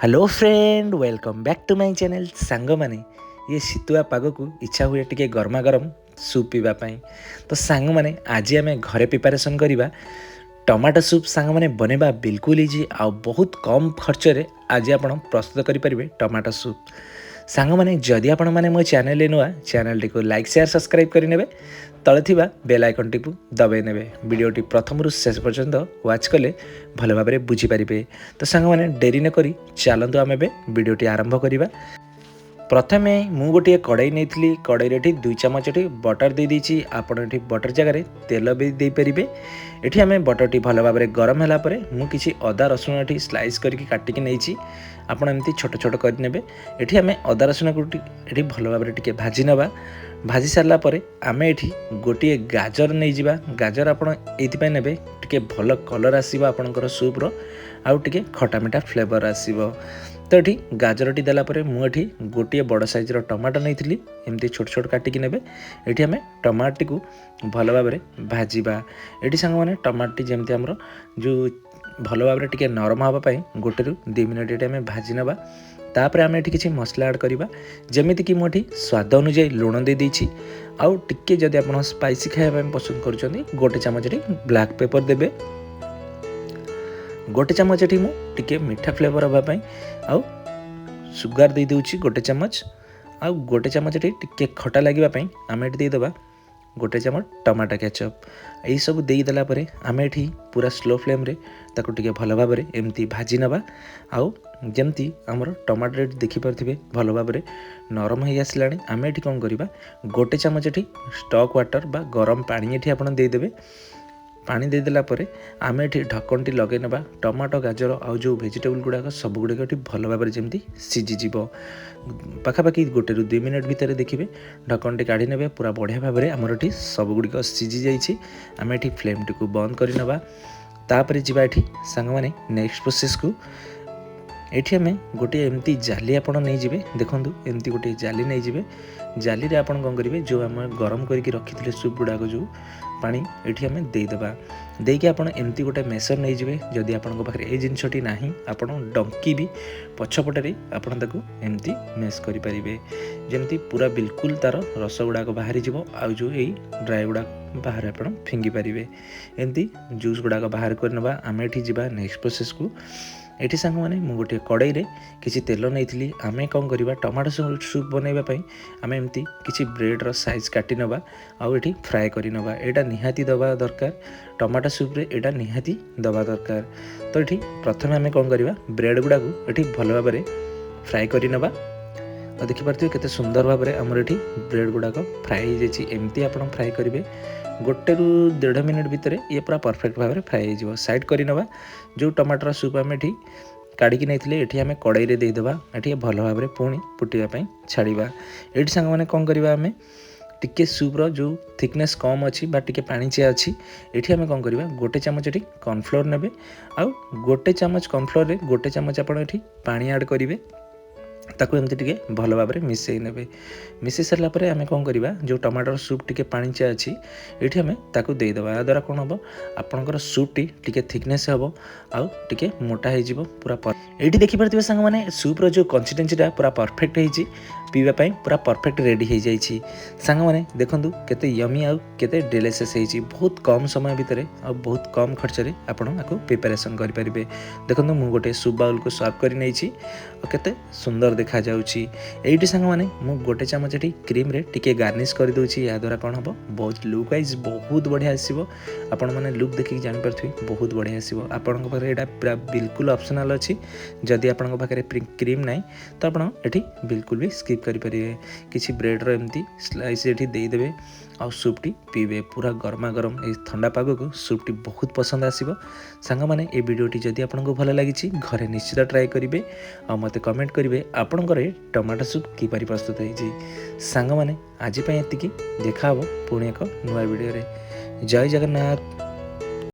Hello friend, welcome back to my channel। ସାଙ୍ଗମାନେ, ଇଏ ଶୀତୁଆ ପାଗକୁ ଇଚ୍ଛା ହୁଏ ଟିକେ ଗରମା ଗରମ ସୁପ୍ ପିଇବା ପାଇଁ। ତ ସାଙ୍ଗମାନେ, ଆଜି ଆମେ ଘରେ ପ୍ରିପାରେସନ୍ କରିବା ଟମାଟୋ ସୁପ୍। ସାଙ୍ଗମାନେ, ବନେଇବା ବିଲକୁଲ ଇଜି ଆଉ ବହୁତ କମ୍ ଖର୍ଚ୍ଚରେ ଆଜି ଆପଣ ପ୍ରସ୍ତୁତ କରିପାରିବେ ଟମାଟୋ ସୁପ୍। ସାଙ୍ଗମାନେ, ଯଦି ଆପଣମାନେ ମୋ ଚ୍ୟାନେଲରେ ନୂଆ, ଚ୍ୟାନେଲଟିକୁ ଲାଇକ୍, ସେୟାର, ସବସ୍କ୍ରାଇବ୍ କରିନେବେ, ତଳେ ଥିବା ବେଲ୍ ଆଇକନ୍ଟିକୁ ଦବାଇ ନେବେ। ଭିଡ଼ିଓଟି ପ୍ରଥମରୁ ଶେଷ ପର୍ଯ୍ୟନ୍ତ ୱାଚ୍ କଲେ ଭଲ ଭାବରେ ବୁଝିପାରିବେ। ତ ସାଙ୍ଗମାନେ, ଡେରି ନକରି ଚାଲନ୍ତୁ ଆମେ ଏବେ ଭିଡ଼ିଓଟି ଆରମ୍ଭ କରିବା। ପ୍ରଥମେ ମୁଁ ଗୋଟିଏ କଡ଼େଇ ନେଇଥିଲି। କଡ଼େଇରେ ଏଠି 2 ଚାମଚ ଏଠି ବଟର୍ ଦେଇଦେଇଛି। ଆପଣ ଏଠି ବଟର୍ ଜାଗାରେ ତେଲ ବି ଦେଇପାରିବେ। ଏଠି ଆମେ ବଟର୍ଟି ଭଲ ଭାବରେ ଗରମ ହେଲା ପରେ ମୁଁ କିଛି ଅଦା ରସୁଣ ଏଠି ସ୍ଲାଇସ୍ କରିକି କାଟିକି ନେଇଛି। ଆପଣ ଏମିତି ଛୋଟ ଛୋଟ କରିନେବେ। ଏଠି ଆମେ ଅଦା ରସୁଣକୁ ଏଠି ଭଲ ଭାବରେ ଟିକେ ଭାଜି ନେବା। ଭାଜି ସାରିଲା ପରେ ଆମେ ଏଠି ଗୋଟିଏ ଗାଜର ନେଇଯିବା। ଗାଜର ଆପଣ ଏଇଥିପାଇଁ ନେବେ, ଟିକେ ଭଲ କଲର୍ ଆସିବ ଆପଣଙ୍କର ସୁପ୍ର ଆଉ ଟିକେ ଖଟା ମିଠା ଫ୍ଲେଭର୍ ଆସିବ। ତ ଏଠି ଗାଜରଟି ଦେଲା ପରେ ମୁଁ ଏଠି ଗୋଟିଏ ବଡ଼ ସାଇଜ୍ର ଟମାଟୋ ନେଇଥିଲି। ଏମିତି ଛୋଟ ଛୋଟ କାଟିକି ନେବେ। ଏଠି ଆମେ ଟମାଟୋଟିକୁ ଭଲ ଭାବରେ ଭାଜିବା। ଏଠି ସାଙ୍ଗମାନେ, ଟମାଟୋଟି ଯେମିତି ଆମର ଯେଉଁ ଭଲ ଭାବରେ ଟିକେ ନରମ ହେବା ପାଇଁ 1ରୁ 2 ମିନିଟ୍ ଏଠି ଆମେ ଭାଜି ନେବା। ତାପରେ ଆମେ ଏଠି କିଛି ମସଲା ଆଡ଼୍ କରିବା। ଯେମିତିକି ମୁଁ ଏଠି ସ୍ୱାଦ ଅନୁଯାୟୀ ଲୁଣ ଦେଇଦେଇଛି। ଆଉ ଟିକେ ଯଦି ଆପଣ ସ୍ପାଇସି ଖାଇବା ପାଇଁ ପସନ୍ଦ କରୁଛନ୍ତି, ଗୋଟେ ଚାମଚ ଏଠି ବ୍ଲାକ୍ ପେପର୍ ଦେବେ। ଗୋଟେ ଚାମଚ ଏଠି ମୁଁ ଟିକେ ମିଠା ଫ୍ଲେଭର୍ ହେବା ପାଇଁ ଆଉ ସୁଗାର ଦେଇଦେଉଛି ଗୋଟେ ଚାମଚ। ଆଉ ଗୋଟେ ଚାମଚ ଏଠି ଟିକେ ଖଟା ଲାଗିବା ପାଇଁ ଆମେ ଏଠି ଦେଇଦେବା ଗୋଟେ ଚାମଚ ଟମାଟୋ କ୍ୟାଚଅପ୍। ଏଇସବୁ ଦେଇଦେଲା ପରେ ଆମେ ଏଠି ପୁରା ସ୍ଲୋ ଫ୍ଲେମ୍ରେ ତାକୁ ଟିକେ ଭଲ ଭାବରେ ଏମିତି ଭାଜି ନେବା। ଆଉ ଯେମିତି ଆମର ଟମାଟୋ ଏଠି ଦେଖିପାରୁଥିବେ, ଭଲ ଭାବରେ ନରମ ହେଇ ଆସିଲାଣି। ଆମେ ଏଠି କ'ଣ କରିବା? ଗୋଟେ ଚାମଚ ଏଠି ଷ୍ଟକ୍ ୱାଟର୍ ବା ଗରମ ପାଣି ଏଠି ଆପଣ ଦେଇଦେବେ। ପାଣି ଦେଇଦେଲା ପରେ ଆମେ ଏଠି ଢକ୍କଣଟି ଲଗାଇ ନେବା। ଟମାଟୋ, ଗାଜର ଆଉ ଯେଉଁ ଭେଜିଟେବୁଲ୍ ଗୁଡ଼ାକ, ସବୁଗୁଡ଼ିକ ଏଠି ଭଲ ଭାବରେ ଯେମିତି ସିଝିଯିବ। ପାଖାପାଖି 1ରୁ 2 ମିନିଟ୍ ଭିତରେ ଦେଖିବେ, ଢକ୍କଣଟି କାଢ଼ି ନେବେ, ପୁରା ବଢ଼ିଆ ଭାବରେ ଆମର ଏଠି ସବୁଗୁଡ଼ିକ ସିଝି ଯାଇଛି। ଆମେ ଏଠି ଫ୍ଲେମ୍ଟିକୁ ବନ୍ଦ କରିନେବା। ତାପରେ ଯିବା ଏଠି ସାଙ୍ଗମାନେ ନେକ୍ସଟ ପ୍ରୋସେସ୍କୁ। ଏଠି ଆମେ ଗୋଟିଏ ଏମିତି ଜାଲି ଆପଣ ନେଇଯିବେ। ଦେଖନ୍ତୁ, ଏମିତି ଗୋଟିଏ ଜାଲି ନେଇଯିବେ। ଜାଲିରେ ଆପଣ କ'ଣ କରିବେ? ଯେଉଁ ଆମେ ଗରମ କରିକି ରଖିଥିଲେ ସୁପ୍ ଗୁଡ଼ାକ, ଯେଉଁ ପାଣି, ଏଠି ଆମେ ଦେଇଦେବା। ଦେଇକି ଆପଣ ଏମିତି ଗୋଟେ ମେସର୍ ନେଇଯିବେ। ଯଦି ଆପଣଙ୍କ ପାଖରେ ଏଇ ଜିନିଷଟି ନାହିଁ, ଆପଣ ଡଙ୍କି ବି ପଛପଟରେ ଆପଣ ତାକୁ ଏମିତି ମେସ୍ କରିପାରିବେ, ଯେମିତି ପୁରା ବିଲକୁଲ ତା'ର ରସ ଗୁଡ଼ାକ ବାହାରିଯିବ ଆଉ ଯେଉଁ ଏଇ ଡ୍ରାଏ ଗୁଡ଼ାକ ବାହାରେ ଆପଣ ଫିଙ୍ଗି ପାରିବେ। ଏମିତି ଜୁସ୍ ଗୁଡ଼ାକ ବାହାର କରିନେବା। ଆମେ ଏଠି ଯିବା ନେକ୍ସଟ ପ୍ରୋସେସ୍କୁ। ଏଠି ସାଙ୍ଗମାନେ, ମୁଁ ଗୋଟିଏ କଡ଼େଇରେ କିଛି ତେଲ ନେଇଥିଲି। ଆମେ କ'ଣ କରିବା? ଟମାଟୋ ସୁପ୍ ବନେଇବା ପାଇଁ ଆମେ ଏମିତି କିଛି ବ୍ରେଡ଼ର ସାଇଜ୍ କାଟି ନେବା ଆଉ ଏଠି ଫ୍ରାଏ କରିନେବା। ଏଇଟା ନିହାତି ଦେବା ଦରକାର। ଟମାଟୋ ସୁପ୍ରେ ଏଇଟା ନିହାତି ଦେବା ଦରକାର। ତ ଏଠି ପ୍ରଥମେ ଆମେ କ'ଣ କରିବା? ବ୍ରେଡ଼ ଗୁଡ଼ାକୁ ଏଠି ଭଲ ଭାବରେ ଫ୍ରାଏ କରିନେବା। ଆଉ ଦେଖିପାରୁଥିବେ, କେତେ ସୁନ୍ଦର ଭାବରେ ଆମର ଏଠି ବ୍ରେଡ଼ ଗୁଡ଼ାକ ଫ୍ରାଏ ହେଇଯାଇଛି। ଏମିତି ଆପଣ ଫ୍ରାଏ କରିବେ। 1ରୁ 1.5 ମିନିଟ୍ ଭିତରେ ଇଏ ପୁରା ପରଫେକ୍ଟ ଭାବରେ ଫ୍ରାଏ ହେଇଯିବ। ସାଇଡ଼୍ କରିନେବା। ଯେଉଁ ଟମାଟୋର ସୁପ୍ ଆମେ ଏଠି କାଢ଼ିକି ନେଇଥିଲେ, ଏଠି ଆମେ କଡ଼େଇରେ ଦେଇଦେବା। ଏଠି ଭଲ ଭାବରେ ପୁଣି ଫୁଟିବା ପାଇଁ ଛାଡ଼ିବା। ଏଇଠି ସାଙ୍ଗମାନେ, କ'ଣ କରିବା ଆମେ? ଟିକେ ସୁପ୍ର ଯେଉଁ ଥିକନେସ୍ କମ୍ ଅଛି ବା ଟିକେ ପାଣିଚିଆ ଅଛି, ଏଠି ଆମେ କ'ଣ କରିବା? ଗୋଟେ ଚାମଚ ଏଠି କର୍ଣ୍ଣଫ୍ଲୋର୍ ନେବେ ଆଉ ଗୋଟେ ଚାମଚ କର୍ଣ୍ଣଫ୍ଲୋର୍ରେ ଗୋଟେ ଚାମଚ ଆପଣ ଏଠି ପାଣି ଆଡ଼୍ କରିବେ। ତାକୁ ଏମିତି ଟିକେ ଭଲ ଭାବରେ ମିଶାଇ ନେବେ। ମିଶାଇ ସାରିଲା ପରେ ଆମେ କ'ଣ କରିବା? ଯେଉଁ ଟମାଟୋର ସୁପ୍ ଟିକେ ପାଣିଚିଆ ଅଛି, ଏଇଠି ଆମେ ତାକୁ ଦେଇଦେବା। ଏହାଦ୍ୱାରା କ'ଣ ହେବ? ଆପଣଙ୍କର ସୁପ୍ଟି ଟିକେ ଥିକନେସ୍ ହେବ ଆଉ ଟିକେ ମୋଟା ହେଇଯିବ ପୁରା। ଏଇଠି ଦେଖିପାରୁଥିବେ ସାଙ୍ଗମାନେ, ସୁପ୍ର ଯେଉଁ କନସିଷ୍ଟେନ୍ସିଟା ପୁରା ପରଫେକ୍ଟ ହେଇଛି। ପିଇବା ପାଇଁ ପୁରା ପରଫେକ୍ଟ ରେଡ଼ି ହେଇଯାଇଛି। ସାଙ୍ଗମାନେ, ଦେଖନ୍ତୁ କେତେ ୟମି ଆଉ କେତେ ଡେଲିସିୟସ୍ ହେଇଛି। ବହୁତ କମ୍ ସମୟ ଭିତରେ ଆଉ ବହୁତ କମ୍ ଖର୍ଚ୍ଚରେ ଆପଣ ଆକୁ ପ୍ରିପାରେସନ୍ କରିପାରିବେ। ଦେଖନ୍ତୁ, ମୁଁ ଗୋଟେ ସୁପ୍ ବାଉଲ୍କୁ ସର୍ଭ କରି ନେଇଛି ଆଉ କେତେ ସୁନ୍ଦର ଦେଖାଯାଉଛି। ଏଇଠି ସାଙ୍ଗମାନେ, ମୁଁ ଗୋଟେ ଚାମଚ ଏଠି କ୍ରିମ୍ରେ ଟିକେ ଗାର୍ନିସ୍ କରିଦେଉଛି। ଏହାଦ୍ୱାରା କ'ଣ ହେବ? ବହୁତ ଲୁକ୍ ୱାଇଜ୍ ବହୁତ ବଢ଼ିଆ ଆସିବ। ଆପଣମାନେ ଲୁକ୍ ଦେଖିକି ଜାଣିପାରୁଥିବେ, ବହୁତ ବଢ଼ିଆ ଆସିବ। ଆପଣଙ୍କ ପାଖରେ ଏଇଟା ପୁରା ବିଲକୁଲ ଅପସନାଲ୍ ଅଛି। ଯଦି ଆପଣଙ୍କ ପାଖରେ କ୍ରିମ୍ ନାହିଁ, ତ ଆପଣ ଏଠି ବିଲକୁଲ ବି ସ୍କିପ୍ କରିପାରିବେ। କିଛି ବ୍ରେଡ଼ର ଏମିତି ସ୍ଲାଇସ୍ ଏଠି ଦେଇଦେବେ ଆଉ ସୁପ୍ଟି ପିଇବେ। ପୁରା ଗରମା ଗରମ ଏଇ ଥଣ୍ଡା ପାଗକୁ ସୁପ୍ଟି ବହୁତ ପସନ୍ଦ ଆସିବ। ସାଙ୍ଗମାନେ, ଏ ଭିଡ଼ିଓଟି ଯଦି ଆପଣଙ୍କୁ ଭଲ ଲାଗିଛି, ଘରେ ନିଶ୍ଚିତ ଟ୍ରାଏ କରିବେ ଆଉ ମୋତେ କମେଣ୍ଟ କରିବେ ଆପଣଙ୍କର ଏ ଟମାଟୋ ସୁପ୍ କିପରି ପ୍ରସ୍ତୁତ ହେଇଛି। ସାଙ୍ଗମାନେ, ଆଜି ପାଇଁ ଏତିକି। ଦେଖା ହେବ ପୁଣି ଏକ ନୂଆ ଭିଡ଼ିଓରେ। ଜୟ ଜଗନ୍ନାଥ।